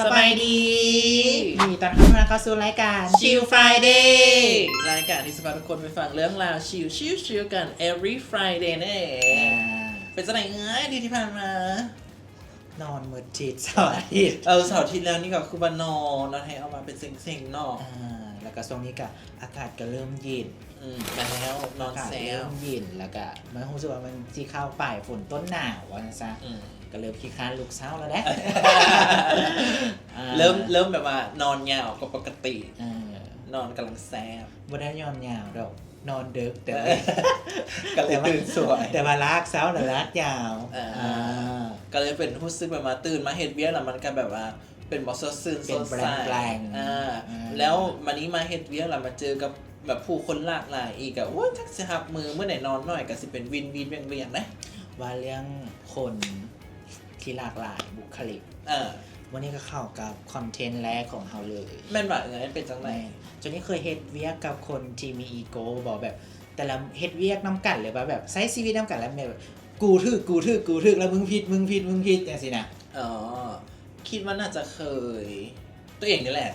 ສະບາຍດີ ຍິນດີຕ້ອນຮັບເຂົ້າສູ່ລາຍການ Chill Friday ລາຍການທີ່ຊິພາທຸກຄົນໄປຟັງເລື່ອງລາວຊິວໆກັນ every Friday ນັ້ນເອງ ອ່າ ເປັນຈັ່ງໃດເອື້ອຍ ອາທິດທີ່ຜ່ານມາ? ນອນໝົດທິດເສົາອາທິດ ເອີ ເສົາອາທິດແລ້ວນີ້ກໍຄືວ່ານອນ ນອນໃຫ້ອອກມາເປັນເຊັງໆເນາະ ອ່າ ແລ້ວກໍຊ່ວງນີ້ກໍອາກາດກໍເລີ່ມເຢັນ ອືມ ແລ້ວນອນແຊວ ອາກາດເລີ່ມເຢັນ ແລ້ວກະມັນຮູ້ສຶກວ່າມັນຊິເຂົ້າປາຍຝົນຕົ້ນໜາວວ່າຊັ້ນຊະ ອືມ ກະເລີ່ມຂີ້ຄ້ານລຸກເຊົ້າແລ້ວເດ້ ອ່າ ເລີ່ມ ເລີ່ມແບບວ່ານອນຍາວກວ່າປົກກະຕິ ເອີ ນອນກຳລັງແຊບ ບໍ່ໄດ້ນອນຍາວດອກ ນອນເດິກ ແຕ່ວ່າ ກະເລີຍຕື່ນສວຍ ແຕ່ວ່າ ແຕ່ວ່າລາກເຊົ້າ ແລ້ວລາກຍາວ ອ່າ ອ່າ ກະເລີຍເປັນຮູ້ສຶກແບບວ່າຕື່ນມາເຮັດວຽກແລ້ວມັນກະແບບວ່າ ເປັນບໍ່ສົດຊື່ນ ເປັນ ສົດໃສ ແບງໆ ອ່າ ອ່າ ແລ້ວມານີ້ມາເຮັດວຽກແລ້ວມາເຈີກັບແບບຜູ້ຄົນຫຼາກຫຼາຍອີກ ກະ ໂອ້ຍ ຈັກຊິຮັບມື ມື້ໃດນອນໜ້ອຍກະຊິເປັນວິນໆ ວຽງໆ ເດ້ ວ່າເລື່ອງຄົນທີ່ຫຼາກຫຼາຍບຸກຄະລິກ ເອີ ມື້ນີ້ກໍເຂົ້າກັບຄອນເທັນແລກຂອງເຮົາເລີຍ ແມ່ນຫວາເອີຍ ເປັນຈັ່ງໃດ? ແມ່ນ ເຈົ້ານີ້ເຄີຍເຮັດວຽກກັບຄົນທີ່ມີອີໂກ້ບໍ່? ແບບແຕ່ລະເຮັດວຽກນຳກັນ ຫຼືວ່າແບບໃຊ້ຊີວິດນຳກັນ ແລ້ວແມ່ນແບບ ກູຖືກ ກູຖືກ ກູຖືກ ແລ້ວມຶງຜິດ ມຶງຜິດ ມຶງຜິດ ຈັ່ງຊີ້ນະ ອໍ ຄິດວ່າໜ້າຈະເຄີຍ ຕົວເອງນີ້ແຫຼະ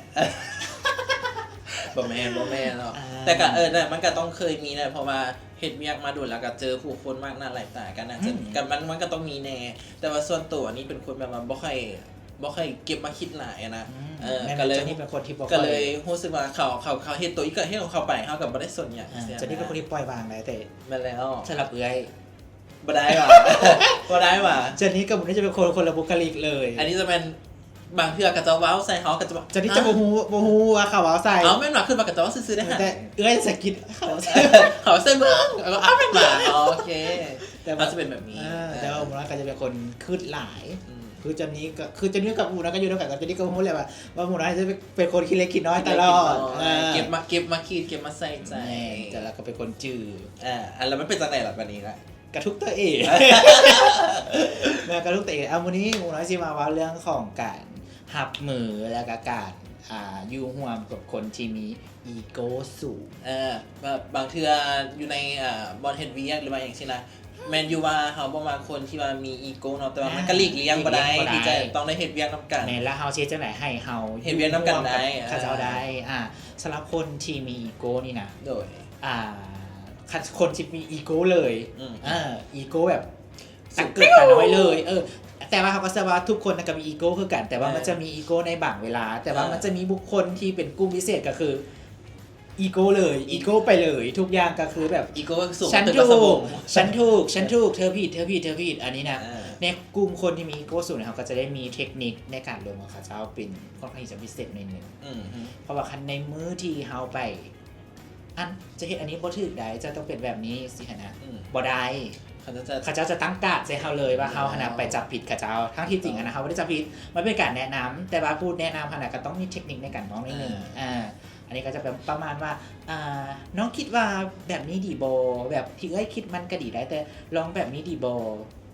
ບໍ່ແມ່ນ ບໍ່ແມ່ນເນາະ ອ່າ ແຕ່ກະ ເອີ ນັ້ນມັນກະຕ້ອງເຄີຍມີແຫຼະ ເພາະວ່າເຮັດວຽກມາດົນແລ້ວກະເຈີຜູ້ຄົນມາກໜ້າຫຼາຍຕາ ກະໜ້າຈະ ອືມ ກະມັນ ມັນກະຕ້ອງມີແດ່ ແຕ່ວ່າສ່ວນຕົວນີ້ເປັນຄົນແບບວ່າບໍ່ຄ່ອຍ ບໍ່ຄ່ອຍເກັບມາຄິດຫຼາຍຫັ້ນນະ ອືມ ເອີ ແມ່ນ ກະເລີຍ ເຈົ້ານີ້ເປັນຄົນທີ່ບໍ່ຄ່ອຍ ກະເລີຍຮູ້ສຶກວ່າເຂົາ ເຂົາ ເຂົາເຮັດຕົວອີກ ກະເຮັດຂອງເຂົາໄປ ເຮົາກະບໍ່ໄດ້ສົນຫຍັງ ອ່າ ຈັ່ງຊີ້ ເຈົ້ານີ້ເປັນຄົນທີ່ປ່ອຍວາງໄດ້ ແຕ່ ແມ່ນແລ້ວ ສຳລັບເອື້ອຍ ບໍ່ໄດ້ຫວາ ບໍ່ໄດ້ຫວາ ເຈົ້ານີ້ກັບບຸນນີ້ຈະເປັນຄົນ ຄົນລະບຸກຄະລິກເລີຍ ອັນນີ້ຈະແມ່ນ ບາງເທື່ອເຂົາເຈົ້າເວົ້າໃສ່ເຮົາ ເຂົາເຈົ້າ ເຈົ້ານີ້ຈະບໍ່ຮູ້ ອ່າ ບໍ່ຮູ້ວ່າເຂົາເວົ້າໃສ່ ເອົາ ແມ່ນຫວາ ຄືວ່າເຂົາເຈົ້າເວົ້າຊື່ໆ ເດ້ ແຕ່ເອື້ອຍສະກິດເຂົາເວົ້າໃສ່ ເຂົາເວົ້າໃສ່ເບິ່ງ ເອົາ ແມ່ນຫວາ ອໍ ໂອເຄ ແຕ່ວ່າ ເຂົາຈະເປັນແບບນີ້ ອ່າ ເອີ ແຕ່ວ່າບຸນນີ້ກໍຈະເປັນຄົນຄຶດຫຼາຍ ອືມ ຄືເຈົ້ານີ້ກໍ ຄືເຈົ້ານີ້ກັບບຸນນີ້ກໍຢູ່ນຳກັນ ເຈົ້ານີ້ກໍຮູ້ແຫຼະວ່າ ວ່າບຸນນີ້ຈະເປັນ ເປັນຄົນຂີ້ເລັກຂີ້ນ້ອຍຕະຫຼອດ ຂີ້ເລັກຂີ້ນ້ອຍ ເອີ ເກັບມາ ເກັບມາຄິດ ເກັບມາໃສ່ໃຈ ແມ່ນ ແຕ່ລະກໍເປັນຄົນຈື່ ອ່າ ອັນ ແລ້ວມັນເປັນຈັ່ງໃດລະບາດນີ້ລະ? ກະທຸກຕົວເອງ ແມ່ນ ກະທຸກຕົວເອງ ເອົາ ມື້ນີ້ໝູນ້ອຍຊິມາເວົ້າເລື່ອງຂອງການຮັບມື ແລ້ວກະການ ອ່າ ຢູ່ຮ່ວມກັບຄົນທີ່ມີອີໂກ້ສູງ ເອີ ແບບບາງເທື່ອຢູ່ໃນ ອ່າ ບ່ອນເຮັດວຽກ ຫຼືວ່າຫຍັງຊີ້ນະ ແມ່ນຢູ່ວ່າເຮົາບໍ່ມັກຄົນທີ່ວ່າມີອີໂກ້ເນາະ ແຕ່ວ່າມັນກະຫຼີກລ່ຽງບໍ່ໄດ້ ອ່າ ທີ່ຈະຕ້ອງໄດ້ເຮັດວຽກນຳກັນ ແມ່ນ ແລ້ວເຮົາຊິເຮັດຈັ່ງໃດໃຫ້ເຮົາເຮັດວຽກນຳກັນໄດ້ ຢູ່ຮ່ວມກັບເຂົາເຈົ້າໄດ້ ອ່າ ອ່າ ສຳລັບຄົນທີ່ມີອີໂກ້ນີ້ນະ ໂດຍ ອ່າ ຄັນຄົນທີ່ມີອີໂກ້ເລີຍ ອືມ ເອີ ອີໂກ້ແບບ ສູງ ຕັກເກີດຕານ້ອຍເລີຍ ເອີ ແຕ່ວ່າເຮົາກໍເຊື່ອວ່າທຸກຄົນນະກໍມີອີໂກ້ຄືກັນ ແຕ່ວ່າ ເອີ ມັນຈະມີອີໂກ້ໃນບາງເວລາ ແຕ່ວ່າ ເອີ ມັນຈະມີບຸກຄົນທີ່ເປັນກຸ່ມພິເສດ ກໍຄືອີໂກ້ເລີຍ ອີໂກ້ໄປເລີຍ ທຸກຢ່າງກໍຄືແບບ ອີໂກ້ສູງ ສັນຖືກ ສັນຖືກ ເອີ ເທີຜິດ ເທີຜິດ ເທີຜິດ ອັນນີ້ນະ ເອີ ໃນກຸ່ມຄົນທີ່ມີອີໂກ້ສູງເນຍ ເຮົາກໍຈະໄດ້ມີເທັກນິກໃນການລົມຂອງເຂົາເຈົ້າເປັນ ຄ່ອນຂ້າງທີ່ຈະພິເສດໜ້ອຍໜຶ່ງ ອືມ ເພາະວ່າຄັນໃນມື້ທີ່ເຮົາໄປ ອັນ ເຈົ້າເຮັດອັນນີ້ບໍ່ຖືກໃດ ເຈົ້າຕ້ອງເປັນແບບນີ້ ຊີ້ຫັ້ນນະ ອືມ ບໍ່ໄດ້ ເຂົາເຈົ້າຈະ ເຂົາເຈົ້າຈະຕັ້ງກາດໃສ່ເຮົາເລີຍວ່າ ເອີ ເຮົາຫັ້ນນະໄປຈັບຜິດເຂົາເຈົ້າ ທັງທີ່ຈິງຫັ້ນນະ ເຮົາບໍ່ໄດ້ຈັບຜິດ ມັນເປັນການແນະນຳ ແຕ່ວ່າຜູ້ແນະນຳຫັ້ນນະກໍຕ້ອງມີເທັກນິກໃນການເວົ້າໜ້ອຍໜຶ່ງ ອ່າ ອ່າ ອັນນີ້ກໍຈະເປັນປະມານວ່າ ອ່າ ນ້ອງຄິດວ່າແບບນີ້ດີບໍ່? ແບບທີ່ເອື້ອຍຄິດມັນກໍດີໄດ໋ ແຕ່ລອງແບບນີ້ດີບໍ່?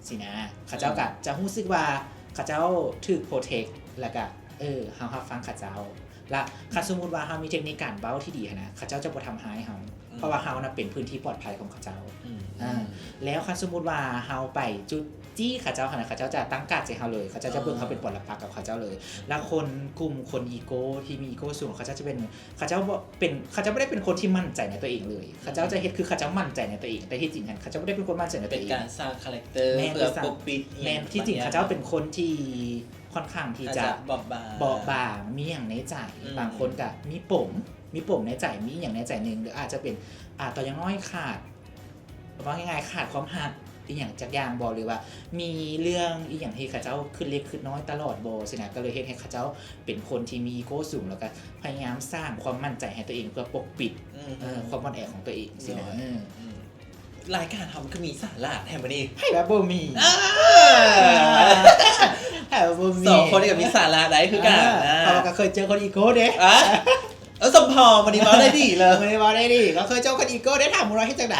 ຊີ້ນະ ເຂົາເຈົ້າ ອືມ ກໍຈະຮູ້ສຶກວ່າເຂົາເຈົ້າຖືກໂປຣເທັກ ແລ້ວກະ ເອີ ເຮົາຮັບຟັງເຂົາເຈົ້າ ລະຄັນສົມມຸດວ່າເຮົາມີເທັກນິກການເວົ້າທີ່ດີຫັ້ນນະ ເຂົາເຈົ້າຈະບໍ່ທຳຮ້າຍເຮົາ ອືມ ເພາະວ່າເຮົານະເປັນພື້ນທີ່ປອດໄພຂອງເຂົາເຈົ້າ ອືມ ອ່າ ອືມ ແລ້ວຄັນສົມມຸດວ່າເຮົາໄປຈຸດຈີ້ເຂົາເຈົ້າຫັ້ນນະ ເຂົາເຈົ້າຈະຕັ້ງກາດໃສ່ເຮົາເລີຍ ເຂົາເຈົ້າຈະເບິ່ງເຮົາເປັນ ອ່າ ປະລັກປັກກັບເຂົາເຈົ້າເລີຍ ລະຄົນກຸ່ມຄົນອີໂກ້ທີ່ມີອີໂກ້ສູງ ເຂົາເຈົ້າຈະເປັນ ເຂົາເຈົ້າບໍ່ເປັນ ເຂົາເຈົ້າບໍ່ໄດ້ເປັນຄົນທີ່ໝັ້ນໃຈໃນຕົວເອງເລີຍ ເຂົາເຈົ້າຈະເຮັດຄືເຂົາເຈົ້າໝັ້ນໃຈໃນຕົວເອງ ແຕ່ທີ່ຈິງຫັ້ນເຂົາເຈົ້າບໍ່ໄດ້ເປັນຄົນໝັ້ນໃຈໃນຕົວເອງ ເປັນການສ້າງຄາແຣັກເຕີ ແມ່ນ ເພື່ອປົກປິດ ແມ່ນ ທີ່ຈິງເຂົາເຈົ້າເປັນຄົນທີ່ ຄ່ອນຂ້າງທີ່ຈະ ອາດຈະບອບບາງ ບອບບາງ ມີຫຍັງໃນໃຈ ອືມ ບາງຄົນກະມີປົມ ມີປົມໃນໃຈ ມີອີ່ຫຍັງໃນໃຈໜຶ່ງ ຫຼືອາດຈະເປັນ ອາ ຕົວຢ່າງນ້ອຍຂາດ ເວົ້າງ່າຍໆ ຂາດຄວາມຮັກອີ່ຫຍັງຈັກຢ່າງບໍ່ ຫຼືວ່າມີເລື່ອງອີ່ຫຍັງທີ່ເຂົາເຈົ້າຄິດເລັກຄິດນ້ອຍຕະຫຼອດບໍ່ ຊີ້ນະ ກໍເລີຍເຮັດໃຫ້ເຂົາເຈົ້າເປັນຄົນທີ່ມີອີໂກ້ສູງ ແລ້ວກໍພະຍາຍາມສ້າງຄວາມໝັ້ນໃຈໃຫ້ຕົວເອງເພື່ອປົກປິດ ອືມ ເອີ ຄວາມອ່ອນແອຂອງຕົວເອງ ຊີ້ນະ ໂດຍ ເອີ ອືມ ລາຍການເຮົາມັນຄືມີສາລະແທ້ມື້ນີ້ ໃຜວ່າບໍ່ມີ ອ່າ ໃຜວ່າບໍ່ມີ ສອງຄົນນີ້ກໍມີສາລະໄດຄືກັນ ອ່າ ນະ ເພາະວ່າກໍເຄີຍເຈີຄົນອີໂກ້ເດ້ ອ່າ ເອີ ສົມພໍ ມື້ນີ້ເວົ້າໄດ້ດີເລີຍ ມື້ນີ້ເວົ້າໄດ້ດີ ກໍເຄີຍເຈີຄົນອີໂກ້ເດ້ ຖາມໝູນ້ອຍເຮັດຈັ່ງໃດ?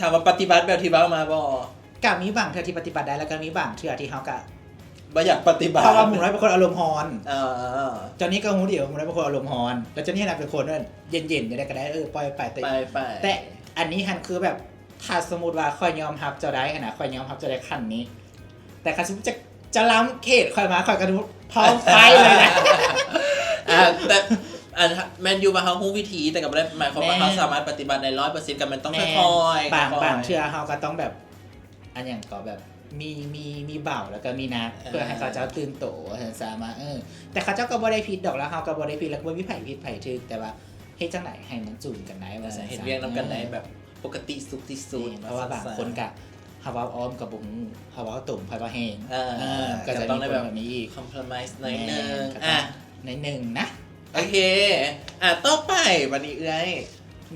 ຖາມວ່າປະຕິບັດແບບທີ່ເວົ້າມາບໍ່? ກະມີບາງເທື່ອທີ່ປະຕິບັດໄດ້ ແລ້ວກະມີບາງເທື່ອທີ່ເຮົາກະ ບໍ່ຢາກປະຕິບັດ ເພາະວ່າໝູນ້ອຍເປັນຄົນອາລົມຮ້ອນ ເອີ ເຈົ້ານີ້ກໍຮູ້ດີວ່າໝູນ້ອຍເປັນຄົນອາລົມຮ້ອນ ແລ້ວເຈົ້ານີ້ຫັ້ນນະເປັນຄົນແບບຢັນໆ ຈັ່ງໃດກໍໄດ້ ເອີ ປ່ອຍໄປ ແຕ່ ແຕ່ອັນນີ້ຫັ້ນຄືແບບ ຖ້າສົມມຸດວ່າຂ້ອຍຍອມຮັບເຈົ້າໄດ້ຫັ້ນນະ ຂ້ອຍຍອມຮັບເຈົ້າໄດ້ຂັ້ນນີ້ ແຕ່ຄັນສົມມຸດຈະ ຈະລ້ຳເຂດຂ້ອຍມາ ຂ້ອຍກໍພ້ອມໄຟເລີຍນະ. ອ່າ ແຕ່ ອັນ ແມ່ນຢູ່ວ່າເຮົາຮູ້ວິທີ ແຕ່ກໍບໍ່ໄດ້ໝາຍຄວາມວ່າ ແມ່ນ ເຮົາສາມາດປະຕິບັດໄດ້ຮ້ອຍເປີເຊັນ ກໍແມ່ນຕ້ອງ ແມ່ນ ຄ່ອຍໆ ບາງ ຄ່ອຍໆ ບາງເທື່ອເຮົາກໍຕ້ອງແບບ ອັນຫຍັງກໍແບບ ມີ ມີ ມີເບົາ ແລ້ວກໍມີໜັກ ເອີ ເພື່ອໃຫ້ເຂົາເຈົ້າຕື່ນໂຕ ວ່າຊັ້ນຊະ ວ່າ ເອີ ແຕ່ເຂົາເຈົ້າກໍບໍ່ໄດ້ຜິດດອກ ແລ້ວເຮົາກໍບໍ່ໄດ້ຜິດ ແລ້ວກໍບໍ່ມີໃຜຜິດໃຜຖືກ ແຕ່ວ່າເຮັດຈັ່ງໃດໃຫ້ມັນຈູນກັນໄດ້ ວ່າຊັ້ນຊະ ເຮັດວຽກນຳກັນໄດ້ ເອີ ແບບປົກກະຕິສຸກທີ່ສຸດ ແມ່ນ ເພາະວ່າບາງຄົນກໍ ເຮົາເວົ້າອ້ອມກໍບໍ່ຮູ້ ເຮົາເວົ້າຕົງຂ້ອຍເວົ້າແຮງ ເອີ ເອີ ກໍຈະມີຄົນແບບນີ້ອີກ ກໍຕ້ອງໄດ້ແບບ compromise ໜ້ອຍໜຶ່ງ ແມ່ນ ກໍຕ້ອງ ອ່ະ ໜ້ອຍໜຶ່ງນະ. ໂອເຄ ອ່ະ ຕໍ່ໄປບັດນີ້ເອື້ອຍ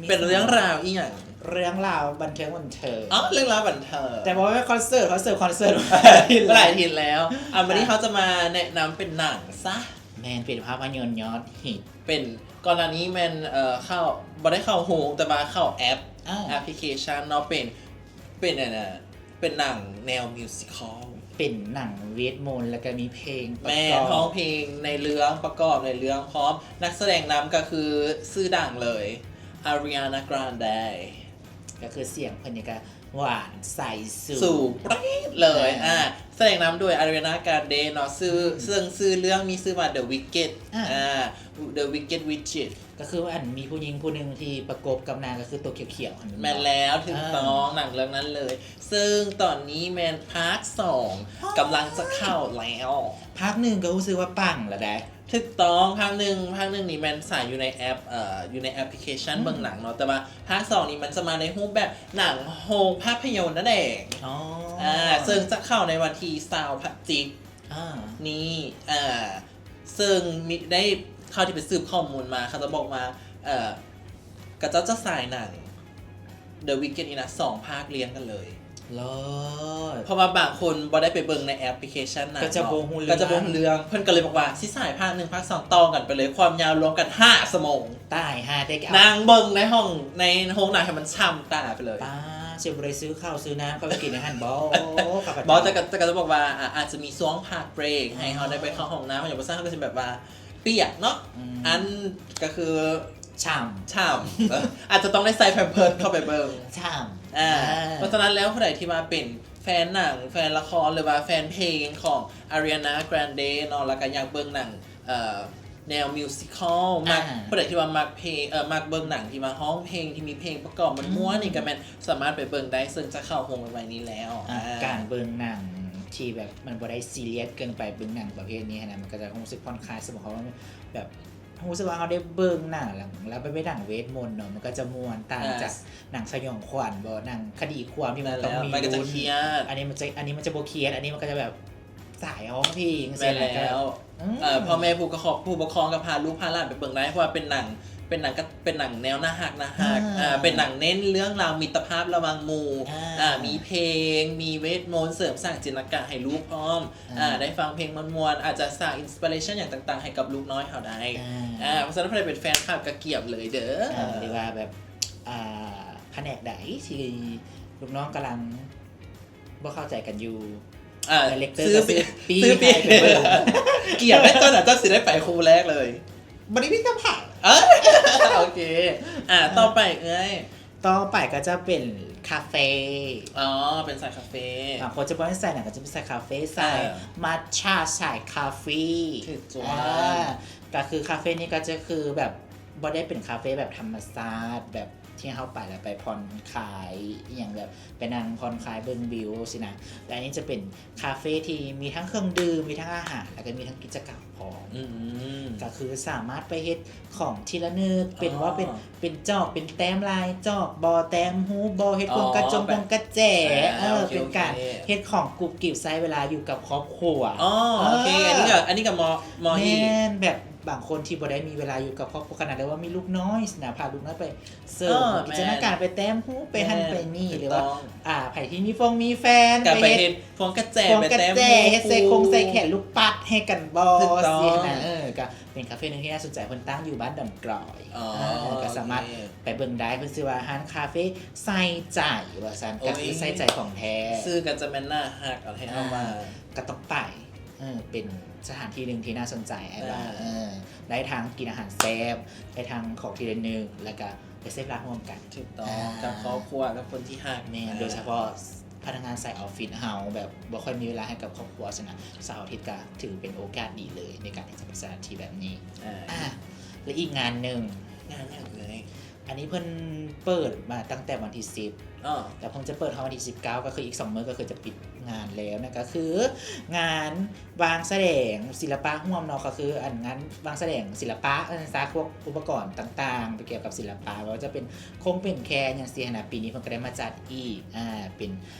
ມີ ເປັນເລື່ອງລາວອີ່ຫຍັງ? ເລື່ອງລາວບັນເທີງ ບັນເທີງ ອໍ ເລື່ອງລາວບັນເທີງ ແຕ່ບໍ່ແມ່ນຄອນເສີດ ຄອນເສີດ ຄອນເສີດ ຫຼາຍທິດແລ້ວ ຫຼາຍທິດແລ້ວ ອ່ະ ວັນນີ້ເຮົາຈະມາແນະນຳເປັນໜັງຊະ ແມ່ນ ເປັນພາບພະຍົນຍອດຮິດ ເປັນ ກ່ອນໜ້ານີ້ແມ່ນ ເອີ ເຂົ້າ ບໍ່ໄດ້ເຂົ້າໂຮງ ແຕ່ວ່າເຂົ້າແອັບ ອ່າ ແອັບພລິເຄຊັນເນາະ ເປັນ ເປັນອັນນ່າ ເປັນໜັງແນວ musical ເປັນໜັງເວດມົນ ແລ້ວກໍມີເພງປະກອບ ແມ່ນ ຮ້ອງເພງໃນເລື່ອງ ປະກອບໃນເລື່ອງພ້ອມ ນັກສະແດງນຳກໍຄືຊື່ດັງເລີຍ Ariana Grande ກໍຄືສຽງເພິ່ນນີ້ກໍຫວານໃສສູງ ສູງປຣີດເລີຍ ອ່າ ອ່າ ສະແດງນຳໂດຍ Ariana Grande ເນາະ ຊື່ ອືມ ເຊິ່ງຊື່ເລື່ອງມີຊື່ວ່າ The Wicked ອ່າ ອ່າ The Wicked Witches ກໍຄືອັນມີຜູ້ຍິງຜູ້ໜຶ່ງທີ່ປະກົບກັບນາງ ກໍຄືໂຕຂຽວໆຫັ້ນ ແມ່ນແລ້ວ ຖືກຕ້ອງ ອ່າ ໜັງເລື່ອງນັ້ນເລີຍ ເຊິ່ງຕອນນີ້ແມ່ນພາກສອງ ອໍ ກຳລັງຈະເຂົ້າແລ້ວ ພາກໜຶ່ງກໍຮູ້ສຶກວ່າປັງແລ້ວໃດ໋ ຖືກຕ້ອງ ພາກໜຶ່ງ ພາກໜຶ່ງນີ້ແມ່ນສາຍຢູ່ໃນແອັບ ເອີ ຢູ່ໃນແອັບພລິເຄຊັນ ອືມ ເບິ່ງໜັງເນາະ ແຕ່ວ່າພາກສອງນີ້ມັນຈະມາໃນຮູບແບບໜັງໂຮງພາບພະຍົນນັ້ນເອງ ອໍ ອ່າ ເຊິ່ງຈະເຂົ້າໃນວັນທີຊາວພະຈິກ ອ່າ ນີ້ ອ່າ ເຊິ່ງມີ ໄດ້ ເທົ່າທີ່ໄປສືບຂໍ້ມູນມາ ເຂົາເຈົ້າບອກວ່າ ເອີ ເຂົາເຈົ້າຈະສາຍໜັງ The Wicked ນີ້ນະ ສອງພາກລຽງກັນເລີຍ ເລີດ ເພາະວ່າບາງຄົນບໍ່ໄດ້ໄປເບິ່ງໃນແອັບພລິເຄຊັນນັ້ນ ກໍຈະບໍ່ຮູ້ເລື່ອງ ກໍຈະບໍ່ຮູ້ເລື່ອງ ເພິ່ນກໍເລີຍບອກວ່າຊິສາຍພາກໜຶ່ງພາກສອງຕໍ່ກັນໄປເລີຍ ຄວາມຍາວລວມກັນຫ້າຊົ່ວໂມງ ຕາຍຫ່າແຕ່ ນັ່ງເບິ່ງໃນຫ້ອງ ໃນໂຮງໜັງໃຫ້ມັນຊ່ຳຕາໄປເລີຍ ປ້າ ຊິບໍ່ໄດ້ຊື້ເຂົ້າຊື້ນ້ຳເຂົ້າໄປກິນໃນຫັ້ນບໍ່ ຂ້າພະເຈົ້າ ບໍ່ ແຕ່ກໍ ແຕ່ກໍຈະບອກວ່າ ອ່າ ອາດຈະມີຊ່ວງພັກເບຣກ ໃຫ້ເຮົາໄດ້ໄປເຂົ້າຫ້ອງນ້ຳ ຫຍັງບໍ່ຊັ້ນເຮົາກໍຊິແບບວ່າປຽກເນາະ ອືມ ອັນກໍຄື ຊ່ຳ ຊ່ຳ ເອີ ອາດຈະຕ້ອງໄດ້ໃສ່ແພມເພີດເຂົ້າໄປເບິ່ງ ຊ່ຳ ອ່າ ເອີ ເພາະສະນັ້ນແລ້ວ ຜູ້ໃດທີ່ວ່າເປັນແຟນໜັງ ແຟນລະຄອນ ຫຼືວ່າແຟນເພງຂອງ Ariana Grande ເນາະ ແລ້ວກໍຢາກເບິ່ງໜັງ ເອີ ແນວ musical ມັກ ອ່າ ຜູ້ໃດທີ່ວ່າມັກເພງ ເອີ ມັກເບິ່ງໜັງທີ່ວ່າຮ້ອງເພງ ທີ່ມີເພງປະກອບມ່ວນໆ ອືມ ນີ້ກໍແມ່ນສາມາດໄປເບິ່ງໄດ້ ເຊິ່ງຈະເຂົ້າໂຮງໄວໆນີ້ແລ້ວ ອ່າ ອ່າ ການເບິ່ງໜັງທີ່ແບບມັນບໍ່ໄດ້ຊີຣຽສເກີນໄປ ເບິ່ງໜັງປະເພດນີ້ຫັ້ນນະ ມັນກໍຈະຮູ້ສຶກຜ່ອນຄາຍ ສົມມຸດເຮົາແບບ ຮູ້ສຶກວ່າເຮົາໄດ້ເບິ່ງໜັງ ແລ້ວ ແລ້ວໄປເບິ່ງໜັງເວດມົນເນາະ ມັນກໍຈະມ່ວນ ຕ່າງຈາກ ອ່າ ໜັງສະຫຍອງຂວັນບໍ ໜັງຄະດີຄວາມທີ່ມັນຕ້ອງມີລຸ້ນ ແມ່ນແລ້ວ ມັນກໍຈະຄຽດ ອັນນີ້ມັນຈະ ອັນນີ້ມັນຈະບໍ່ຄຽດ ອັນນີ້ມັນກໍຈະແບບສາຍຮ້ອງເພງ ແມ່ນແລ້ວ ອືມ ເອີ ພໍ່ແມ່ຜູ້ປະຄອງ ຜູ້ປົກຄອງກໍພາລູກພາຫຼານໄປເບິ່ງໄດ້ ເພາະວ່າເປັນໜັງ ເປັນໜັງ ເປັນໜັງແນວໜ້າຮັກ ໜ້າຮັກ ອ່າ ເອີ ເປັນໜັງເນັ້ນເລື່ອງລາວມິດຕະພາບລະຫວ່າງໝູ່ ອ່າ ອ່າ ມີເພງ ມີເວດມົນ ເສີມສ້າງຈິນຕະນາການໃຫ້ລູກພ້ອມ ອ່າ ອ່າ ໄດ້ຟັງເພງມ່ວນໆ ອາດຈະສ້າງ inspiration ຫຍັງຕ່າງໆ ໃຫ້ກັບລູກນ້ອຍເຮົາໄດ້ ອ່າ ອ່າ ເພາະສະນັ້ນ ຜູ້ໃດເປັນແຟນຄລັບກໍກຽມເລີຍເດີ ອ່າ ຫຼືວ່າແບບ ອ່າ ພະແນກໃດທີ່ລູກນ້ອງກຳລັງບໍ່ເຂົ້າໃຈກັນຢູ່ ອ່າ ໄດເລັກເຕີ ຊື້ປີ້ ຊື້ປີ້ ໃຫ້ໄປເບິ່ງ ກຽມແມ່ນເຈົ້ານະ ເຈົ້າຊິໄດ້ໄປຄູ່ແລກເລີຍ ບໍ່ໄດ້ມີຄຳຖາມ ເອີ ໂອເຄ ອ່າ ອ່າ ຕໍ່ໄປເອື້ອຍ ຕໍ່ໄປກໍຈະເປັນຄາເຟ ອໍ ເປັນສາຍຄາເຟ ບາງຄົນຈະບໍ່ໃຫ້ໃສ່ຫຍັງ ກໍຈະເປັນສາຍຄາເຟ ສາຍ ເອີ ມັດຈາ ສາຍຄອບຟີ ຖືກຕ້ອງ ອ່າ ກໍຄືຄາເຟນີ້ກໍຈະຄືແບບບໍ່ໄດ້ເປັນຄາເຟແບບທຳມະຊາດ ແບບທີ່ເຮົາໄປແລ້ວໄປຜ່ອນຄາຍ ອີ່ຫຍັງແບບໄປນັ່ງຜ່ອນຄາຍເບິ່ງວິວຊີ້ນະ ແຕ່ອັນນີ້ຈະເປັນ ຄາເຟທີ່ມີທັງເຄື່ອງດື່ມ ມີທັງອາຫານ ແລ້ວກໍມີທັງກິດຈະກຳພ້ອມ ອືມ ກໍຄືສາມາດໄປເຮັດຂອງທີ່ລະນຶກ ອໍ ເປັນວ່າເປັນ ເປັນຈອກ ເປັນແຕ້ມລາຍຈອກບໍ ແຕ້ມຮູບບໍ ເຮັດພວງກະຈົງ ອໍ ແບບ ພວງກະແຈ ອ່າ ເອີ ໂອເຄ ເປັນການ ໂອເຄ ເຮັດຂອງກຸບກິບໃຊ້ເວລາຢູ່ກັບຄອບຄົວ ອໍ ເອີ ໂອເຄ ອັນນີ້ກໍ ອັນນີ້ກໍເໝາະ ເໝາະອີກ ແມ່ນ ແບບບາງຄົນທີ່ບໍ່ໄດ້ມີເວລາຢູ່ກັບຄອບຄົວຂະໜາດ ຫຼືວ່າມີລູກນ້ອຍຊີ້ນະ ພາລູກນ້ອຍໄປ ເສີມ ເອີ ແມ່ນ ຈິນຕະນາການ ໄປແຕ້ມຮູບ ໄປຫັ້ນ ແມ່ນ ໄປນີ້ ຖືກຕ້ອງ ຫຼືວ່າ ອ່າ ໃຜທີ່ມີຟງມີແຟນ ກໍໄປເຮັດພວງກະແຈ ໄປແຕ້ມຮູບ ເຮັດໃສ່ຄົງໃສ່ແຂນລູກປັດໃຫ້ກັນບໍ ຖືກຕ້ອງ ຊີ້ນະ ເອີ ກໍເປັນຄາເຟໜຶ່ງທີ່ໜ້າສົນໃຈ ເພິ່ນຕັ້ງຢູ່ບ້ານດອນກຣອຍ ອໍ ເອີ ກໍສາມາດ ໂອເຄ ໄປເບິ່ງໄດ້ ເພິ່ນຊື່ວ່າຮ້ານຄາເຟໃສ່ໃຈວ່າຊັ້ນ ໂອ້ຍ ກໍຄືໃສ່ໃຈຂອງແທ້ ຊື່ກໍຈະແມ່ນໜ້າຮັກ ເອົາໃຫ້ເຮົາວ່າ ອ່າ ກໍຕ້ອງໄປ ເອີ ເປັນສະຖານທີ່ໜຶ່ງທີ່ໜ້າສົນໃຈ ອ້າຍວ່າ ອ່າ ເອີ ໄດ້ທັງກິນອາຫານແຊບ ໄດ້ທັງຂອງທີ່ລະນຶກ ແລ້ວກະໄປເສບລາບຮ່ວມກັນ ຖືກຕ້ອງ ອ່າ ກັບຄອບຄົວ ກັບຄົນທີ່ຮັກ ແມ່ນ ອ່າ ໂດຍສະເພາະ ພະນັກງານສາຍອອບຟິດເຮົາແບບບໍ່ຄ່ອຍມີເວລາໃຫ້ກັບຄອບຄົວຊັ້ນນະ ເສົາອາທິດກະຖືເປັນໂອກາດດີເລີຍໃນການທີ່ຈະເປັນສະຖານທີ່ແບບນີ້. ອ່າ ອ່າ ແລະ ອີກງານໜຶ່ງ ງານຫຍັງເອີຍ? ອັນນີ້ເພິ່ນເປີດມາຕັ້ງແຕ່ວັນທີສິບ ເອີ ແຕ່ເພິ່ນຈະເປີດຮອດວັນທີສິບເກົ້າ ກໍຄືອີກສອງມື້ກໍຄືຈະປິດງານແລ້ວ ນັ້ນກໍຄືງານວາງສະແດງສິລະປະຮ່ວມເນາະ ກໍຄືອັນງານວາງສະແດງສິລະປະ ເອີ້ນຊະ ພວກອຸປະກອນຕ່າງໆ ທີ່ກ່ຽວກັບສິລະປະ ບໍ່ວ່າຈະເປັນ ຄົງເປັນແຄນຫຍັງຊີ້ຫັ້ນນະ ປີນີ້ເພິ່ນກໍໄດ້ມາຈັດອີກ ອ່າ ເປັນ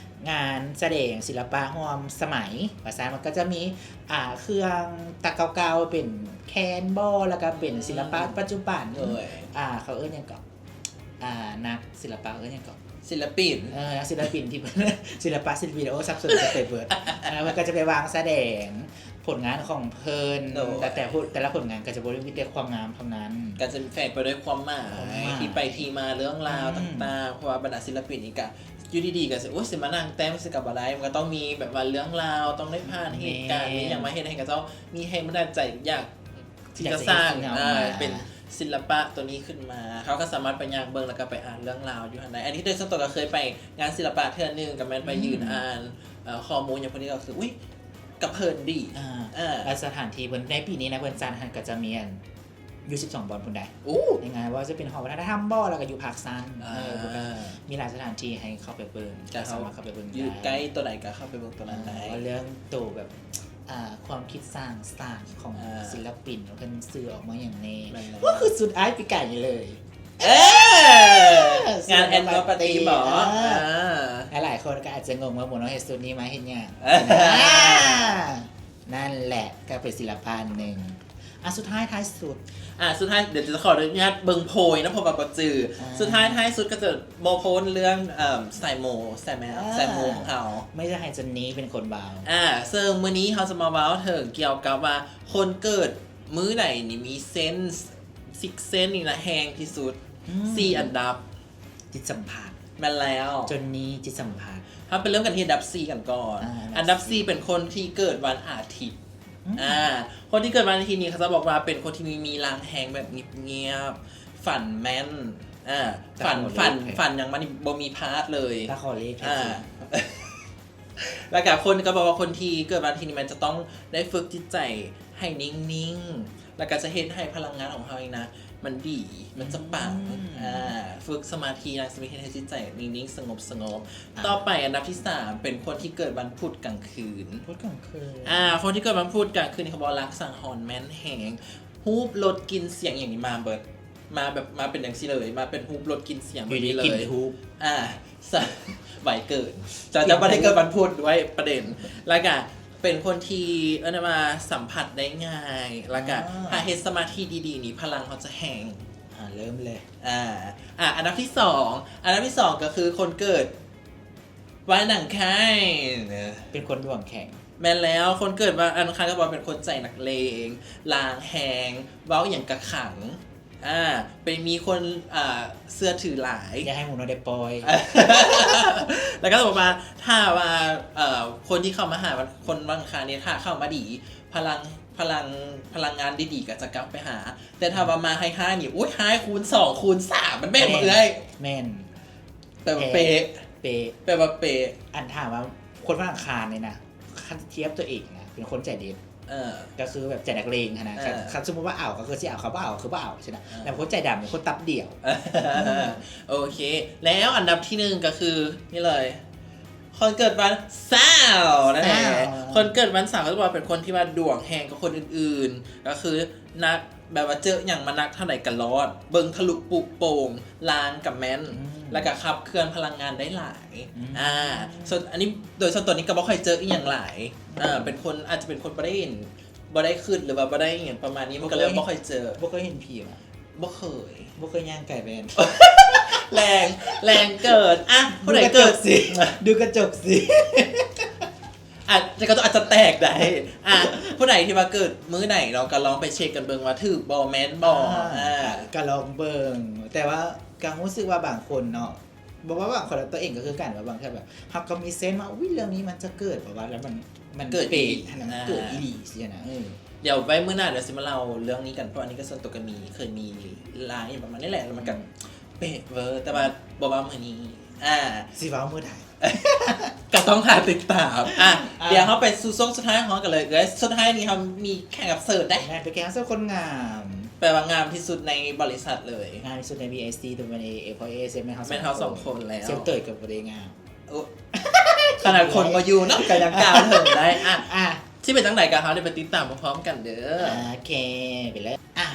ງານສະແດງສິລະປະຮ່ວມສະໄໝວ່າຊັ້ນ ມັນກໍຈະມີ ອ່າ ເຄື່ອງຕາເກົ່າໆ ເປັນແຄນບໍ ແລ້ວກໍເປັນ ອືມ ສິລະປະປັດຈຸບັນ ໂດຍ ອ່າ ເຂົາເອີ້ນຫຍັງເກາະ ອ່າ ນັກສິລະປະເອີ້ນຫຍັງເກາະ ສິລະປິນ ເອີ ນັກສິລະປິນທີ່ ສິລະປະ ສິລະປິນ ໂອ້ ສັບສົນກັນໄປເບິດ ອ່າ ເພິ່ນກໍຈະໄປວາງສະແດງ ຜົນງານຂອງເພິ່ນ ໂດຍ ແຕ່ ແຕ່ ແຕ່ລະຜົນງານກໍຈະບໍ່ໄດ້ມີແຕ່ຄວາມງາມເທົ່ານັ້ນ ກໍຈະແຝງໄປດ້ວຍຄວາມໝາຍ ຄວາມໝາຍ ທີ່ໄປທີ່ມາ ເລື່ອງລາວ ອືມ ຕ່າງໆ ເພາະວ່າບັນດາສິລະປິນນີ້ກໍຢູ່ດີໆ ກໍຊິ ໂອ້ຍ ຊິມານັ່ງແຕ້ມຊິກໍບໍ່ໄດ້ ມັນກໍຕ້ອງມີແບບວ່າເລື່ອງລາວ ຕ້ອງໄດ້ຜ່ານເຫດການ ແມ່ນ ມີຫຍັງມາເຮັດໃຫ້ເຂົາເຈົ້າມີແຮງບັນດານໃຈ ຢາກທີ່ຈະສ້າງ ຢາກຈະເຮັດສິ່ງເຫຼົ່າ ເອີ ນັ້ນອອກມາ ເປັນສິລະປະຕົວນີ້ຂຶ້ນມາ ເຮົາກໍສາມາດໄປຍ່າງເບິ່ງ ແລ້ວກໍໄປອ່ານເລື່ອງລາວຢູ່ຫັ້ນໄດ້. ອັນນີ້ໂດຍສ່ວນຕົວກໍເຄີຍໄປງານສິລະປະເທື່ອໜຶ່ງ ກໍແມ່ນໄປ ອືມ ຢືນອ່ານ ເອີ ຂໍ້ມູນຫຍັງພວກນີ້ ກໍຄື ອຸ້ຍ ກະເພີນດີ ອ່າ ເອີ ແລະສະຖານທີ່ເພິ່ນໃນປີນີ້ນະ ເພິ່ນຈັດຫັ້ນກໍຈະມີອັນຢູ່ສິບສອງບ່ອນພຸ້ນໃດ໋ ໂອ້ ໃນງານ ບໍ່ວ່າຈະເປັນຫໍວັດທະນະທຳບໍ ແລ້ວກໍຢູ່ພາກຊັນ ອ່າ ເອີ ເພິ່ນກໍມີຫຼາຍສະຖານທີ່ໃຫ້ເຂົ້າໄປເບິ່ງ ກໍເຮົາ ສາມາດເຂົ້າໄປເບິ່ງ ຢູ່ໃກ້ຕົວໃດກໍເຂົ້າໄປເບິ່ງຕົວນັ້ນໄດ້ ອ່າ ເວົ້າເລື່ອງໂຕແບບ ອ່າ ຄວາມຄິດສ້າງສານຂອງ ອ່າ ສິລະປິນ ວ່າເພິ່ນສື່ອອກມາຫຍັງແນ່ ແມ່ນແລ້ວ ວ່າຄືຊຸດອ້າຍປີກາຍນີ້ເລີຍ ເອີ ງານ annual party ບໍ ອ່າ ອ່າ ຫຼາຍໆຄົນກໍອາດຈະງົງວ່າໝູນ້ອຍເຮັດຊຸດນີ້ມາເຮັດຫຍັງ ອ່າ ນັ້ນແຫຼະ ກໍເປັນສິລະປະອັນໜຶ່ງ. ອ່ະ ສຸດທ້າຍທ້າຍສຸດ ອ່າ ສຸດທ້າຍ ດຽວຈະຂໍອະນຸຍາດເບິ່ງໂພຍນຳ ເພາະວ່າບໍ່ຈື່ ອ່າ ສຸດທ້າຍທ້າຍສຸດກໍຈະບໍ່ພົ້ນເລື່ອງ ເອີ່ມ ສາຍໂມ ສາຍແມ ອ່າ ສາຍໂມຂອງເຮົາ ໄມ່ຢາກໃຫ້ເຈນນີເປັນຄົນເວົ້າ ອ່າ ເຊິ່ງມື້ນີ້ເຮົາຈະມາເວົ້າເຖິງກ່ຽວກັບວ່າຄົນເກີດມື້ໃດນີ້ມີເຊັນ sixth sense ນີ້ນະແຮງທີ່ສຸດ ອືມ ສີ່ອັນດັບ ຈິດສຳຜັດ ແມ່ນແລ້ວ ເຈນນີຈິດສຳຜັດ ເຮົາໄປເລີ່ມກັນທີ່ອັນດັບສີ່ກັນກ່ອນ ອ່າ ອັນດັບສີ່ ອັນດັບສີ່ເປັນຄົນທີ່ເກີດວັນອາທິດ ອືມ ອ່າ ຄົນທີ່ເກີດວັນອາທິດນີ້ ເຂົາຈະບອກວ່າເປັນຄົນທີ່ມີ ມີລາງແຮງແບບງຽບໆ ຝັນແມ່ນ ອ່າ ຕາຂໍເລກ ຝັນ ຝັນຫຍັງມານີ້ບໍ່ມີພາດເລີຍ ຕາຂໍເລກ ອ່າ ແລ້ວກະຄົນກໍບອກວ່າຄົນທີ່ເກີດວັນອາທິດນີ້ ມັນຈະຕ້ອງໄດ້ຝຶກຈິດໃຈໃຫ້ນິ່ງໆ ແລ້ວກໍຈະເຮັດໃຫ້ພະລັງງານຂອງເຮົານີ້ນະ ມັນດີ ມັນຈະປັງ ອືມ ອ່າ ຝຶກສະມາທິ ນັ່ງສະມາທິ ເຮັດໃຫ້ຈິດໃຈນິ່ງໆ ສະຫງົບໆ ອ່າ ຕໍ່ໄປອັນດັບທີສາມ ເປັນຄົນທີ່ເກີດວັນພຸດກາງຄືນ ພຸດກາງຄືນ ອ່າ ຄົນທີ່ເກີດວັນພຸດກາງຄືນນີ້ ເຂົາບອກວ່າລາງສັງຫອນແມ່ນແຮງ ຮູບ ລົດ ກິ່ນ ສຽງ ອີ່ຫຍັງນີ້ມາເບິດ ມາແບບ ມາເປັນຈັ່ງຊີ້ເລີຍ ມາເປັນຮູບ ລົດ ກິ່ນ ສຽງ ແບບນີ້ເລີຍ ຢູ່ດີກິນທູບ ອ່າ ສະ ໄວເກີນ ເຈົ້າ ເຈົ້າບໍ່ໄດ້ເກີດວັນພຸດດ້ວຍ ປະເດັນ ແລ້ວກະເປັນຄົນທີ່ ເອີ້ນວ່າ ສຳຜັດໄດ້ງ່າຍ ແລ້ວກະ ອ່າ ຖ້າເຮັດສະມາທິດີໆນີ້ ພະລັງເຮົາຈະແຮງ ອ່າ ເລີ່ມເລີຍ ອ່າ ອ່າ ອັນດັບທີສອງ ອັນດັບທີສອງກໍຄືຄົນເກີດວັນອັງຄານ ເປັນຄົນດວງແຂງ ແມ່ນແລ້ວ ຄົນເກີດວັນອັງຄານກໍບອກເປັນຄົນໃຈນັກເລງ ລາງແຮງ ເວົ້າອີ່ຫຍັງກະຂັງ ອ່າ ເປັນມີຄົນ ອ່າ ເຊື່ອຖືຫຼາຍ ຢ່າໃຫ້ໝູນ້ອຍໄດ້ປ່ອຍ ແລ້ວກໍບອກວ່າ ຖ້າວ່າ ເອີ່ ຄົນທີ່ເຂົ້າມາຫາ ວັນ ຄົນວັນອັງຄານນີ້ ຖ້າເຂົ້າມາດີ ພະລັງ ພະລັງ ພະລັງງານດີໆກໍຈະກັບໄປຫາ ແຕ່ຖ້າວ່າມາຮ້າຍໆນີ້ ໂອ້ຍ ຮ້າຍຄູນສອງຄູນສາມ ມັນແມ່ນບໍ່ເອື້ອຍ? ແມ່ນ ແປວ່າເປະ ເປະ ແປວ່າເປະ ອັນຖາມວ່າຄົນວັນອັງຄານນີ້ນະ ຄັນທຽບຕົວເອງນະ ເປັນຄົນໃຈເດັດ ເອີ ກໍຄືແບບໃຈນັກເລງຫັ້ນນະ ເອີ ຄັນ ຄັນສົມມຸດວ່າເອົາກໍຄືຊິເອົາ ຄັນບໍ່ເອົາກໍຄືບໍ່ເອົາຊີ້ນະ ເອີ ແຕ່ຄົນໃຈດຳເປັນຄົນຕັບດ່ຽວ ໂອເຄ ແລ້ວອັນດັບທີໜຶ່ງກໍຄືນີ້ເລີຍ ຄົນເກີດວັນເສົານັ້ນແຫຼະ ເສົາ ຄົນເກີດວັນເສົາກໍຈະບອກວ່າເປັນຄົນທີ່ວ່າດວງແຮງກວ່າຄົນອື່ນໆ ກໍຄືນັກ ແບບວ່າເຈີຫຍັງມາໜັກເທົ່າໃດກໍລອດ ເບິ່ງທະລຸປຸໂປ່ງ ລາງກໍແມ່ນ ອືມ ແລ້ວກໍຂັບເຄື່ອນພະລັງງານໄດ້ຫຼາຍ ອືມ ອ່າ ສ່ວນ ອັນນີ້ໂດຍສ່ວນຕົວນີ້ກໍບໍ່ຄ່ອຍເຈີອີ່ຫຍັງຫຼາຍ ເອີ ເປັນຄົນ ອາດຈະເປັນຄົນບໍ່ໄດ້ ບໍ່ໄດ້ຄິດ ຫຼືວ່າບໍ່ໄດ້ຫຍັງປະມານນີ້ ມັນກໍເລີຍບໍ່ຄ່ອຍເຈີ ບໍ່ເຄີຍເຫັນຜີຫວາ? ບໍ່ເຄີຍ ບໍ່ເຄີຍຍ່າງໄກປານນັ້ນ ແລງ ແລງເກີນ ອ່ະ ຜູ້ໃດເກີດ ດູກະຈົກຊິ ດູກະຈົກຊິ ອາດຈະ ກໍອາດຈະແຕກໄດ້ ອ່ະ ຜູ້ໃດທີ່ວ່າເກີດມື້ໃດເນາະ ກໍລອງໄປເຊັກກັນເບິ່ງວ່າຖືກບໍ່ ແມ່ນບໍ່ ອ່າ ອ່າ ກໍລອງເບິ່ງ ແຕ່ວ່າກໍຮູ້ສຶກວ່າບາງຄົນເນາະ ບໍ່ວ່າບາງຄົນ ແລະ ຕົວເອງກໍຄືກັນ ວ່າບາງເທື່ອແບບ ເຮົາກໍມີເຊນວ່າ ອຸ້ຍ ເລື່ອງນີ້ມັນຈະເກີດ ເພາະວ່າແລ້ວມັນ ມັນເກີດອີ່ຫຼີ ເປັນຫັ້ນນະ ອ່າ ມັນເກີດອີ່ຫຼີຊີ້ນະ ເອີ ດຽວໄວ້ມື້ໜ້າ ດຽວຊິມາເລົ່າເລື່ອງນີ້ກັນ ເພາະອັນນີ້ກໍສ່ວນຕົວກໍມີ ເຄີຍມີລາງອີ່ຫຍັງປະມານນີ້ແຫຼະ ແລ້ວມັນກໍ ອືມ ເປະເວີ ແຕ່ວ່າບໍ່ເວົ້າມື້ນີ້ ອ່າ ຊິເວົ້າມື້ໃດ? ກໍຕ້ອງຖ້າຕິດຕາມ. ອ່ະ ອ່ະ ດຽວເຮົາໄປສູ່ຊ່ວງສຸດທ້າຍຂອງເຮົາກັນເລີຍເອື້ອຍ. ສຸດທ້າຍນີ້ເຮົາມີແຂກຮັບເຊີນເດ້. ແມ່ນ ເປັນແຂກຮັບເຊີນຄົນງາມ. ແປວ່າງາມທີ່ສຸດໃນບໍລິສັດເລີຍ. ງາມທີ່ສຸດໃນ ບີໄອຊີ ຕົວແມ່ນເອ ເພາະເອ ເຊ ແມ່ນເຮົາ ແມ່ນເຮົາສອງຄົນແລ້ວ. ເຊ ເຕີຍກໍບໍ່ໄດ້ງາມ. ໂອ້ ຂະໜາດຄົນບໍ່ຢູ່ເນາະ ກໍຍັງກ່າວເຖິງໄດ້. ອ່ະ ອ່ະ ຊິເປັນຈັ່ງໃດກໍເຮົາໄດ້ໄປຕິດຕາມພ້ອມໆກັນເດີ. ໂອເຄ ໄປເລີຍ. ອ່ະ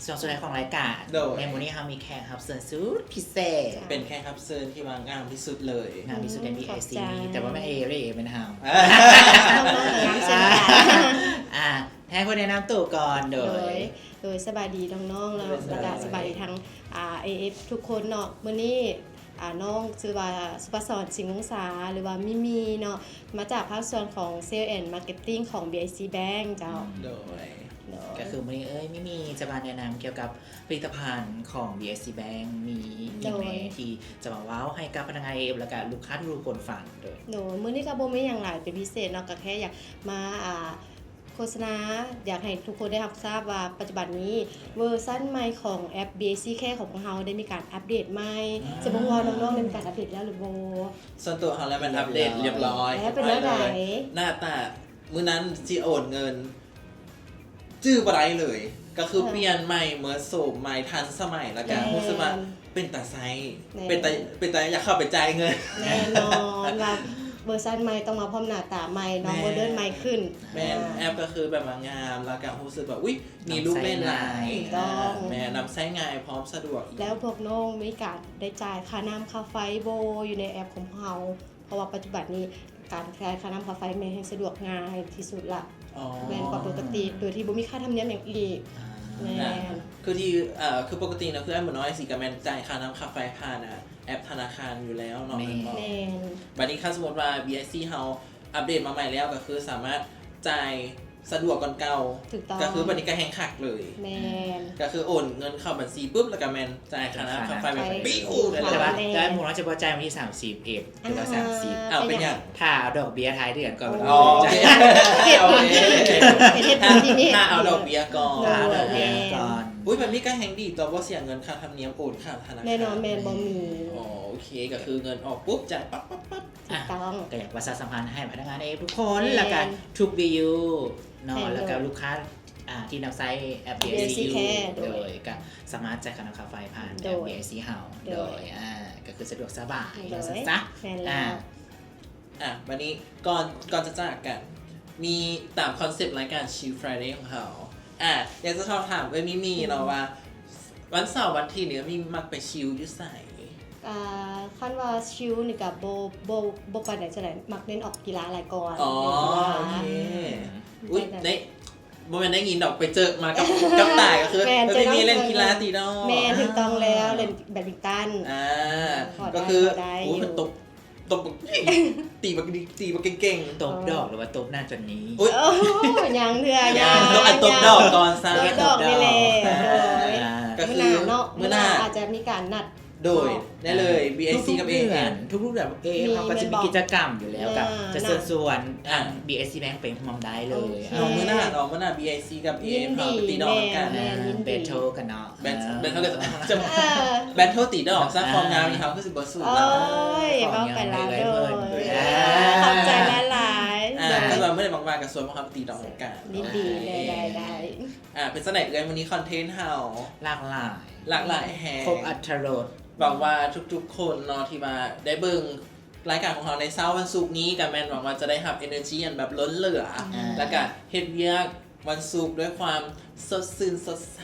ຊ່ວງສຸດທ້າຍຂອງລາຍການ. ໂດຍ ໃນມື້ນີ້ເຮົາມີແຂກຮັບເຊີນສຸດພິເສດ. ເປັນແຂກຮັບເຊີນທີ່ວ່າງາມທີ່ສຸດເລີຍ. ງາມທີ່ສຸດໃນ ອືມ ບີໄອຊີ ຂອບໃຈ. ແຕ່ວ່າແມ່ນເອເດ້ ແມ່ນເຮົາ. ນ້ອງໆກໍງາມເຊັ່ນກັນ. ອ່າ ໃຫ້ເພິ່ນແນະນຳຕົວກ່ອນ. ໂດຍ ໂດຍ ໂດຍ ສະບາຍດີນ້ອງໆ ແລ້ວ ໂດຍ ແລ້ວກະສະບາຍດີທັງ ອ່າ ເອເອັຟ ທຸກຄົນເນາະ. ມື້ນີ້ ອ່າ ນ້ອງຊື່ວ່າ ສຸພາສອນ ສິງວົງສາ ຫຼືວ່າ ມິມີ ເນາະ ມາຈາກພາກສ່ວນຂອງ Sales and Marketing ຂອງ ບີໄອຊີ Bank ເຈົ້າ. ອືມ ໂດຍ ໂດຍ ກໍຄືມື້ນີ້ເອີຍ ມິມີຈະມາແນະນຳກ່ຽວກັບຜະລິດຕະພັນຂອງ ບີໄອຊີ Bank ມີຫຍັງແນ່ ໂດຍ ທີ່ຈະມາເວົ້າໃຫ້ກັບພະນັກງານ ເອເອັຟ ແລ້ວກະລູກຄ້າທຸກໆຄົນຟັງ. ໂດຍ ໂດຍ ມື້ນີ້ກໍບໍ່ມີຫຍັງຫຼາຍເປັນພິເສດເນາະ ກໍແຄ່ຢາກມາ ອ່າ ໂຄສະນາ ຢາກໃຫ້ທຸກຄົນໄດ້ຮັບຊາບວ່າ ປັດຈຸບັນນີ້ເວີຊັນໃໝ່ຂອງແອັບ ບີໄອຊີ Care ຂອງພວກເຮົາໄດ້ມີການອັບເດດໃໝ່. ອ່າ ຈະບໍ່ຮູ້ວ່ານ້ອງໆໄດ້ມີການອັບເດດແລ້ວຫຼືບໍ່? ສ່ວນຕົວເຮົາແລ້ວແມ່ນອັບເດດລຽບລ້ອຍ. ແລ້ວເປັນແນວໃດ? ໜ້າຕາ ມື້ນັ້ນຊິໂອນເງິນ ຈື່ບໍ່ໄດ້ເລີຍ ກໍຄື ເອີ ປ່ຽນໃໝ່ ເມີໂສມໃໝ່ ທັນສະໄໝ ແລ້ວກໍ ແມ່ນ ຮູ້ສຶກວ່າເປັນຕາໃຊ້ ແມ່ນ ເປັນຕາ ເປັນຕາຢາກເຂົ້າໄປຈ່າຍເງິນ. ແນ່ນອນວ່າເວີຊັນໃໝ່ຕ້ອງມາພ້ອມໜ້າຕາໃໝ່ເນາະ. ແມ່ນ ໂມເດີນໃໝ່ຂຶ້ນ. ແມ່ນ ອ່າ ແອັບກໍຄືແບບວ່າງາມ ແລ້ວກໍຮູ້ສຶກວ່າ ອຸ້ຍ ມີລູກເລ່ນຫຼາຍ. ຖືກຕ້ອງ. ອ່າ ແມ່ນ ນຳໃຊ້ງ່າຍ ພ້ອມສະດວກອີກ. ແລ້ວພວກນ້ອງມີການໄດ້ຈ່າຍຄ່ານ້ຳຄ່າໄຟບໍ່ ຢູ່ໃນແອັບຂອງພວກເຮົາ? ເພາະວ່າປັດຈຸບັນນີ້ການຈ່າຍຄ່ານ້ຳຄ່າໄຟແມ່ນແຮ່ງສະດວກງ່າຍທີ່ສຸດລະ. ອໍ ແມ່ນ ປະປົກກະຕິ ໂດຍທີ່ບໍ່ມີຄ່າທຳນຽມຫຍັງອີກ. ອ່າ ແມ່ນ ຄືທີ່ ເອີ ຄືປົກກະຕິນະ ຄືອ້າຍໝູນ້ອຍຊິກະແມ່ນຈ່າຍຄ່ານ້ຳຄ່າໄຟຜ່ານ ອ່າ ແອັບທະນາຄານຢູ່ແລ້ວເນາະ. ແມ່ນ ແມ່ນບໍ່? ແມ່ນ. ບາດນີ້ຄັນສົມມຸດວ່າ ບີໄອຊີ ເຮົາອັບເດດມາໃໝ່ແລ້ວ ກໍຄືສາມາດຈ່າຍ ສະດວກກ່ອນເກົ່າ. ຖືກຕ້ອງ. ກໍຄືບັດນີ້ກໍແຮ່ງຄັກເລີຍ. ແມ່ນ. ກໍຄືໂອນເງິນເຂົ້າບັນຊີປຶບ ແລ້ວກໍແມ່ນຈ່າຍຄ່ານ້ຳຄ່າໄຟແບບ ຈ່າຍຄ່ານ້ຳຄ່າໄຟ ປີ້ວໄດ້ເລີຍ. ແຕ່ວ່າ ແຕ່ໝູນ້ອຍຈະບໍ່ຈ່າຍວັນທີສາມສິບເອັດ ອ່າ ຫຼືວ່າສາມສິບ. ອ້າວ ເປັນຫຍັງ? ຖ້າເອົາດອກເບ້ຍທ້າຍເດືອນກ່ອນ. ອໍ ໂອເຄ ໂອເຄ ເປັນເຫດຜົນທີ່ມີເຫດຜົນ. ຖ້າເອົາດອກເບ້ຍກ່ອນ. ໂດຍ ຖ້າເອົາດອກເບ້ຍກ່ອນ. ແມ່ນ. ອຸ້ຍ ແບບນີ້ກໍແຮ່ງດີຕົວະ ບໍ່ເສຍເງິນຄ່າທຳນຽມໂອນ ຄ່າທະນາຄານ. ແນ່ນອນ ແມ່ນ ບໍ່ມີ. ອໍ ໂອເຄ ກໍຄືເງິນອອກປຸບ ຈ່າຍປັບໆໆ. ຖືກຕ້ອງ. ອ່ະ ກໍຢາກປະຊາສຳພັນໃຫ້ພະນັກງານເອເອັຟທຸກຄົນ ແມ່ນ ແລ້ວກໍທຸກ ບີຢູ ເນາະ ແມ່ນ ແລ້ວກໍ ໂດຍ ລູກຄ້າ ອ່າ ທີ່ນຳໃຊ້ແອັບ ບີໄອຊີ ບີໄອຊີ ຢູ່ ແຄ ໂດຍ ໂດຍ ກໍສາມາດຈ່າຍຄ່ານ້ຳຄ່າໄຟຜ່ານແອັບ ໂດຍ ບີໄອຊີ ເຮົາ ໂດຍ ໂດຍ ອ່າ ກໍຄືສະດວກສະບາຍ ໂດຍ ວ່າຊັ້ນຊະ. ແມ່ນແລ້ວ ອ່າ ອ່ະ ບັດນີ້ກ່ອນ ກ່ອນຈະຈາກກັນ ມີຕາມຄອນເຊັບລາຍການ Chill Friday ຂອງເຮົາ ອ່ະ ຢາກຈະສອບຖາມເອື້ອຍມິມີເນາະ ອືມ ວ່າ ວັນເສົາວັນອາທິດນີ້ ມິມີມັກໄປຊິວຢູ່ໃສ? ອ່າ ຄັນວ່າຊິວນີ້ກະບໍ່ ບໍ່ ບໍ່ປານໃດເທົ່າໃດ ມັກເນັ້ນອອກກິລາຫຼາຍກວ່າ. ອໍ ເນັ້ນກິລາ. ໂອເຄ. ອືມ. ອຸ້ຍ ໄດ້ ບໍ່ແມ່ນໄດ້ຍິນດອກ ໄປເຈີມາກັບ ກັບຕາ ກໍຄື ແມ່ນ ເອີ ເຈີນ້ອງ ມີເລ່ນກິລາຕິເນາະ. ແມ່ນ ຖືກຕ້ອງແລ້ວ ອ່າ ເລ່ນແບດມິນຕັນ. ອ່າ ກໍຄື ໂອ້ຍ ມັນຕົບ ຕົບ ຕີບັກດີ ຕີບັກເກັ່ງໆ. ຕົບດອກ ອໍ ຫຼືວ່າຕົບໜ້າຈົນນີ້? ໂອ້ຍ ໂອ້ ຍັງເທື່ອ ຍັງ ຍັງ ຕ້ອງອັນຕົບດອກກ່ອນຊະ. ຕົບດອກນີ້ແຫຼະ. ໂດຍ ອ່າ ກໍຄືມື້ໜ້າເນາະ ມື້ໜ້າ ມື້ໜ້າອາດຈະມີການນັດ ໂດຍ ເນາະ ໄດ້ເລີຍ ບີໄອຊີ ທຸກໆ ກັບ ເອເອັຟ ເດືອນ ທຸກໆ ແບບ ເອເອັຟ ມີ ເຮົາກໍຈະມີ ແມ່ນບໍ່ ກິດຈະກຳຢູ່ແລ້ວ ອ່າ ກໍຈະເຊີນຊວນ ອ່າ ທາງ ບີໄອຊີ ແບງ ໄປຮ່ວມໄດ້ເລີຍ. ໂອເຄ ເອົາ ມື້ໜ້າເນາະ ມື້ໜ້າ ບີໄອຊີ ກັບ ເອເອັຟ ເຮົາໄປຕີດອກກັນ. ຍິນດີ ແມ່ນ ຍິນດີ ແບດເທິ້ນກັນເນາະ. ແບດ ອ່າ ແບດເທິ້ນກັນ ຈະ ເອີ ແບດເທິ້ນຕີດອກຊະ. ອ່າ ຄວາມງາມນີ້ເຮົາຄືຊິບໍ່ສູ້ລາວ. ໂອ້ຍ ເວົ້າໄປລາວ. ໂດຍ ອ່າ ຂອບໃຈຫຼາຍໆ. ອ່າ ເດີ ຄັນວ່າມື້ໃດວ່າງໆກໍຊວນພວກເຮົາໄປຕີດອກນຳກັນ. ຍິນດີ. ໄດ້ໆໆ. ອ່າ ເປັນຈັ່ງໃດເອື້ອຍ ມື້ນີ້ຄອນເທັນເຮົາ ຫຼາກຫຼາຍ ຫຼາກຫຼາຍແຮງ ຄົບອາດຖະລົດ. ຫວັງວ່າທຸກໆຄົນເນາະ ທີ່ວ່າໄດ້ເບິ່ງລາຍການຂອງເຮົາໃນເຊົ້າວັນສຸກນີ້ ກໍແມ່ນຫວັງວ່າຈະໄດ້ຮັບເອເນີຈີອັນແບບລົ້ນເຫຼືອ ອ່າ ແລ້ວກໍເຮັດວຽກ ວັນສຸກດ້ວຍຄວາມສົດຊື່ນສົດໃສ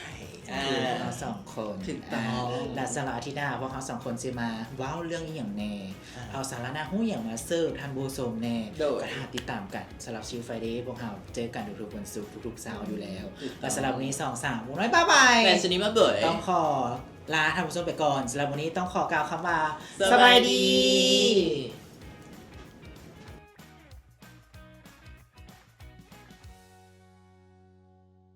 ອ່າ ຄືເຮົາສອງຄົນ. ຖືກຕ້ອງ. ອ່າ ແລະ ສຳລັບອາທິດໜ້າ ພວກເຮົາສອງຄົນຊິມາເວົ້າເລື່ອງອີ່ຫຍັງແດ່ ອ່າ ເອົາສາລະໜ້າຮູ້ຫຍັງມາເສີບທ່ານຜູ້ຊົມແດ່ ໂດຍ ກໍຖ້າຕິດຕາມກັນ. ສຳລັບ Chill Friday ພວກເຮົາເຈີກັນທຸກໆວັນສຸກ ທຸກໆເຊົ້າຢູ່ແລ້ວ. ຖືກຕ້ອງ. ແລະ ສຳລັບມື້ນີ້ ສອງ ສາມ ໝູນ້ອຍປ້າໄປ ແລະ ຊະນີມາເບີຍ ຕ້ອງຂໍລາທ່ານຜູ້ຊົມໄປກ່ອນ. ສຳລັບມື້ນີ້ຕ້ອງຂໍກ່າວຄຳວ່າ ສະບາຍດີ.